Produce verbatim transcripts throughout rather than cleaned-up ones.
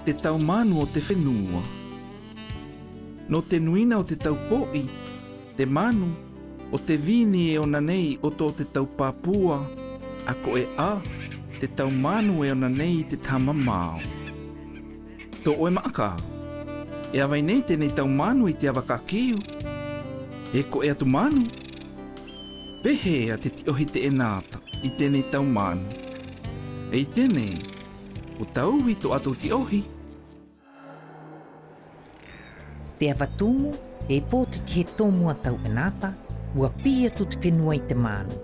Te tau manu o te fenua. Nō te nuina o te tau po'i, te manu, o te vini e ona nei i oto o te tau papua, a ko e a, te tau manu e ona nei i te taha mamao. To'o e ma'aka. E avai nei tenei tau manu i te ava kakiu. E ko e atu manu. Pehē a te ti'ohi te'enata i tenei tau manu. E i tenei, o tau i to ato ti'ohi. Te ava tumu, e pō te tihe tomu a tau enata, ua pī atu te fenua i te manu.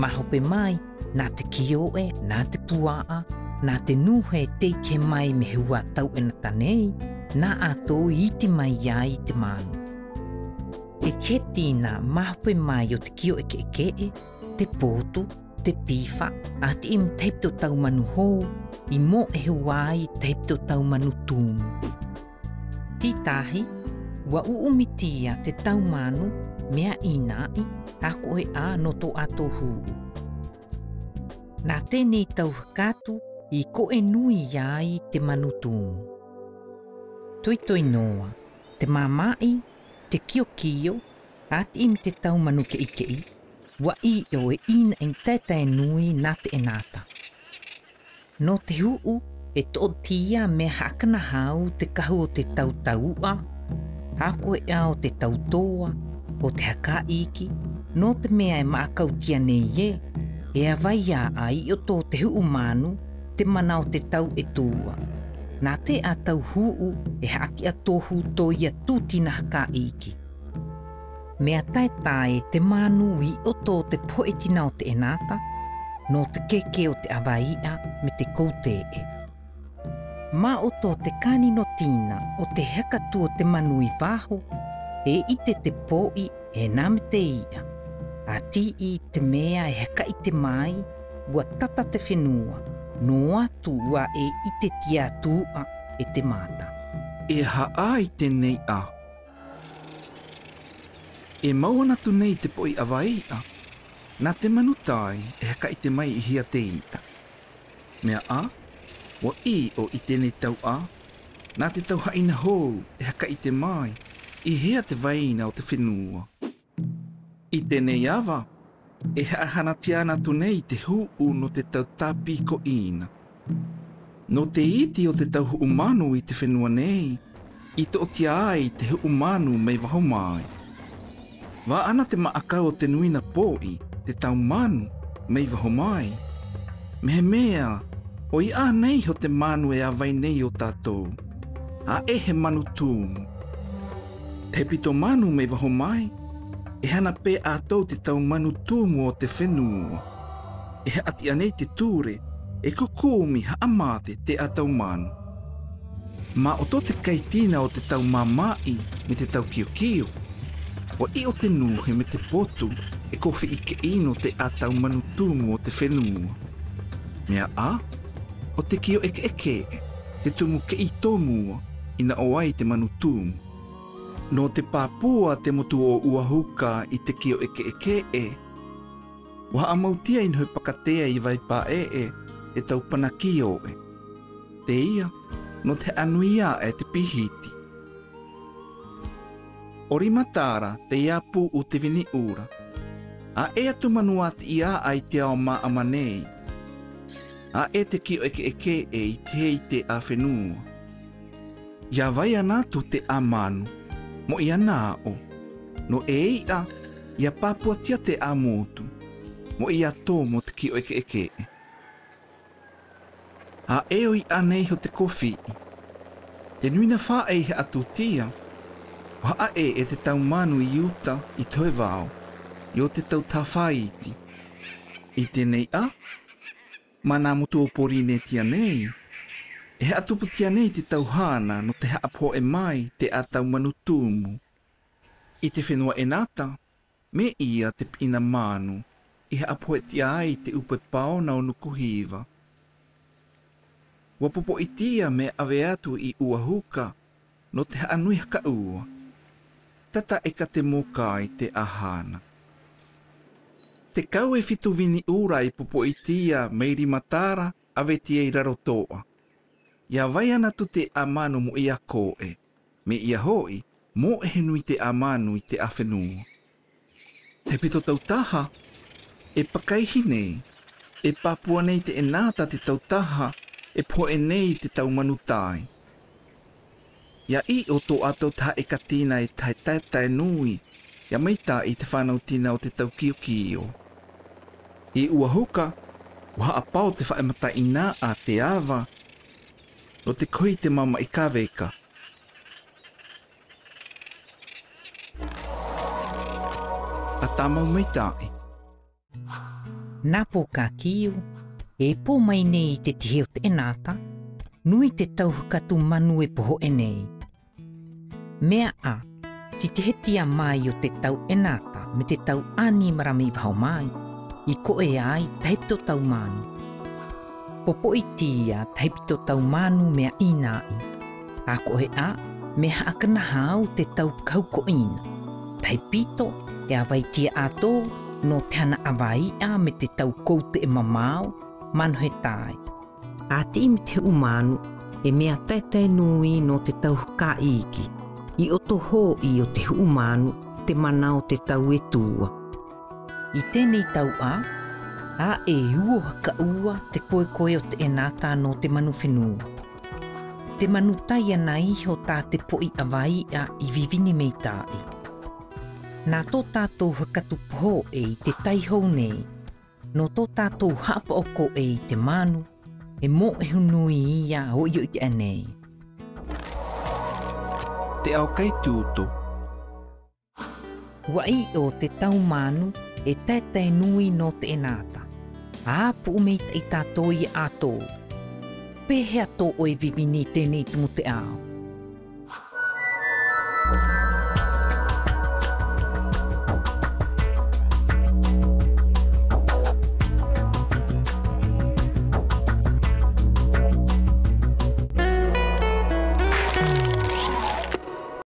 Mahope mai, na te kio'e, na te pua'a, na te nuhe e teitehe mai me hua tau enata nei, na ato i iti mai ai i te manu. E tihe tina mahope mai o te kio eke'eke'e, te potu, te pifa, a ti'i mai tahi pito tau manu hou, i mo'e hua ai tahi pito tau manu tumu. Ti tahi, ua u'u mi tia te tau manu, mea ina i, a ko e a nō to ato hu'u. Na tenei tau hakatu, i ko e nui ai te manu tumu. Toitoi noa, te mama'i, te kiokio, a ti'i mai te tau manu ke'ike'i, ua i'o e ina i taetae nui na te enata. Nō te hu'u, e to'o tia mea ha'akana hau te kahu o te tau tau'a, a ko e a o te tau toa, o te hakaiki, nō te mea e ma'akau tia nei e, e avai a i oto o te hu'u manu, te mana o te tau etu'a. Na te a tau hu'u, e ha'aki a tohu to'i a tu tina hakaiki. Mea taetae te manu i oto o te pohe tina o te enata, nō te keke o te ava i'a me te koute'e. Ma oto o te kani nō tina o te hakatu o te manu i vaho, e ite te po'i e na me te i'a. A ti'i te mea e hakaite mai, ua tata te fenua, nō atu ua e ite tia tu'a e te mata. E ha'a i tenei a. E maua na tu nei te po'i ava i'a, na te manu tai e hakaite mai i hia te i'a. Mea a, ua i'o i tenei tau a, na te tau ha'ina hou e hakaite mai i hea te vaina o te fenua. I tenei ava, e ha'ahana tia na tu nei te hu'u nō te tau tapiko ina. Nō te iti o te tau hu'u manu i te fenua nei, i to'o tia ai te hu'u manu mai vaho mai. Va'ana te ma'akau o te nuina po'i te tau manu mai vaho mai. Mehe mea, o i'a nei ho te manu e avai nei o tatou. A e he manu tumu. He pito manu mai vaho mai, e hana pe atou te tau manu tumu o te fenua. E ha'ati'a nei te ture, e kukumi ha'amate te a tau manu. Ma oto te kai tina o te tau mama'i me te tau kiokio. Ua i'o te nuhe me te potu, e kofi'i ke'i nō te a tau manu tumu o te fenua. Mea a, o te kio eke'eke'e, te tumu ke'i tomua, ina ō ai te manu tumu. Nō te papua te motu o Uahuka i te kio eke'eke'e. Ua ha'amau tia i nohe pakatea i Vaipa'e'e te tau pana kio'e. Te ia, nō te ha'anui a'e te pihiti. O Rimatara te ia pu'u te Vini'ura. A e atu manu ati ia ai te ao ma'ama nei. A e te kio eke'eke'e i te hei te a fenua. Ia vaia na tu te a manu, mo ia na o. Nō e i'a, ia papua tia te a motu, mo ia tomo te kio eke'eke'e. A e o i'a nei ho te kofi'i. Te nuina fa'e i ha'atu tia, ua ha'a'e te tau manu i uta i to'e vao, i o te tau tafaiti. I tenei a, ma na motu o Porinetia nei, e ha'atupu tia nei te tau hana nō te ha'apohe mai te a tau manu tumu. I te fenua enata, me ia te pi'ina manu, i ha'apohe tia ai te upe paona o Nukuhiva. Ua popo'i tia me ave atu i Uahuka, nō te ha'anui haka'ua. Tata e ka te moka i te a hana. Te kau e fitu Vini'ura i popo'i tia mai Rimatara, ave tia i Raroto'a. ia vaia natu te ʻa manu mo ia koe, me ia hoʻi moʻe henui te ʻa manu i te ʻa fenua. Tahi pito tautaha, e pakaihi nei, e papua nei te ʻenata te tautaha e pohe nei te tau manu tai. Ia iʻo to ato taha e katina e tahe taetae nui, ia maitaʻi te fanau tina o te tau kiokio. I ua huka, ua haʻapao te faʻe mataʻinaʻa te ava o te kohi te mamaʻi kaveka. A tamau maitaʻi. Napo kakio, e po mai nei i te tihe o te ʻenata, nui te tau hakatu manu e pohe nei. Meaʻa, ti tihe tia mai o te tau ʻenata, me te tau ani marami vaho mai, i koe ai tahi pito tau manu. Popoʻi tia tahi pito tau manu meaʻi nai. A koe a, me haʻakana hau te tau kaukoina. Tahi pito, e avai tia ato, no te hana avaiʻa me te tau koute e mamao, manu he tai. A tiʻi me te huʻu manu, e mea taetae nui no te tau huka iki. I oto hoʻi o te huʻu manu, te mana o te tau e tua. I tenei tau a, a e uo haka ua te koekoe o te ʻenata no te manu fenua. Te manu tai ana iho ta te poʻi avaiʻa i vivini maitaʻi. Na to tatou hakatu pohe i te tai hou nei. No to tatou haʻapaʻo koe i te manu, e moʻe henui ia o ioʻi kae nei. Te ao kai tuto. Ua iʻo te tau manu, e taetae nui no te ʻenata. A puʻu maitaʻi tato ia ato. Pehe ato oe vivini tenei tumu te ao.